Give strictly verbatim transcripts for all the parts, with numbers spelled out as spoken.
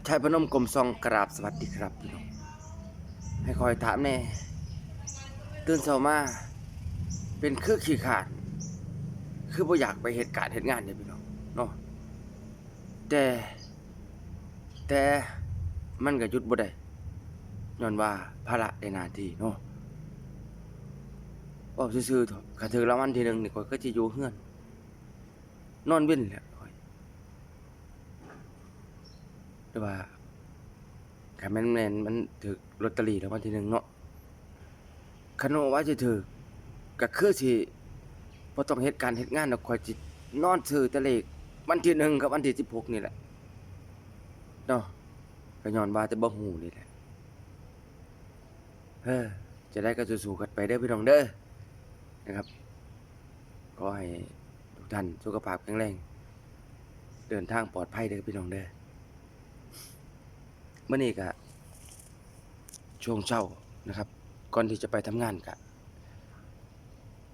ชัยพนม กลมซอง กราบสวัสดีครับพี่น้อง ให้คอยถามแน่ ตื่นเช้ามา เป็นคือขี้ขลาด คือบ่อยากไปเฮ็ดการเฮ็ดงานเนี่ยพี่น้องเนาะ แต่ แต่มันก็หยุดบ่ได้ ย้อนว่าภาระในหน้าที่เนาะ เว้าซื่อๆเถาะ คันถืกรางวัลที่หนึ่งนี่ ข้อยก็สิอยู่เฮือน นอนเว็นแหละข้อย แต่ว่า คันแม่น แม่นมันถืกลอตเตอรี่รางวัลที่หนึ่งเนาะ คันว่าสิถืก ก็คือสิบ่ต้องเฮ็ดการเฮ็ดงานดอก ข้อยสินอนซื้อแต่เลขวันที่หนึ่งกับวันที่สิบหกนี่แหละ เนาะ ก็ย้อนว่าแต่บ่ฮู้นี่แหละ เฮ้อ จะได้ก็สู้ๆกันไปเด้อพี่น้องเด้อ นะครับ ขอให้ทุกท่านสุขภาพแข็งแรง เดินทางปลอดภัยเด้อพี่น้องเด้อ มื้อนี้ก็ช่วงเช้านะครับ ก่อนที่จะไปทำงานก็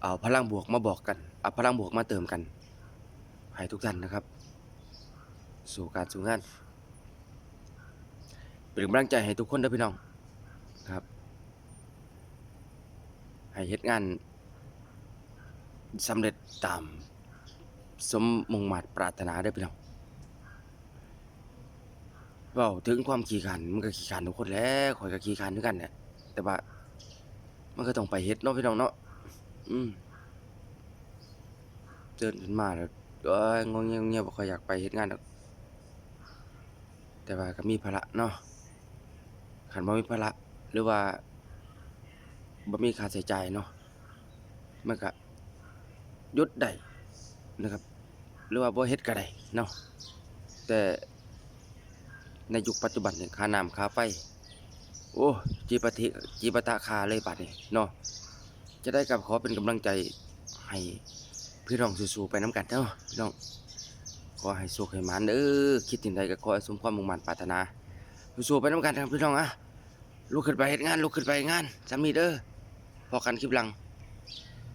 เอาพลังบวกมาบอกกัน เอาพลังบวกมาเติมกัน ให้ทุกท่านนะครับ สู่การสู่งาน เป็นกำลังใจให้ทุกคนเด้อพี่น้องนะครับ ให้เฮ็ดงานสำเร็จตามสมมุ่งมาดปรารถนาเด้อพี่น้อง เว้าถึงความขี้ขลาด มันก็ขี้ขลาดทุกคนแหละ ข้อยก็ขี้ขลาดคือกันแหละ แต่ว่ามันก็ต้องไปเฮ็ดเนาะพี่น้องเนาะ อืม ตื่นขึ้นมาแล้ว โอ๊ย งวงเงีย งวงเงีย บ่ค่อยอยากไปเฮ็ดงานดอก แต่ว่าก็มีภาระเนาะ คันบ่มีภาระ หรือว่าบ่มีค่าใช้จ่ายเนาะ มันก็หยุดได้นะครับ หรือว่าบ่เฮ็ดก็ได้เนาะ แต่ในยุคปัจจุบันนี่ ค่าน้ำค่าไฟ โอ้ จีปะทิ จีปะทะคาเลยบาดนี้เนาะ จะได้ก็ขอเป็นกำลังใจให้พี่น้องสู้ๆไปนำกันเนาะพี่น้อง ขอให้โชคให้หมานเด้อ คิดสิ่งใดก็ขอให้สมความมุ่งมั่นปรารถนา สู้ๆไปนำกันครับพี่น้องอะ ลุกขึ้นไปเฮ็ดงาน ลุกขึ้นไปเฮ็ดงาน ส่ำนี้เด้อ พ้อกันคลิปหลัง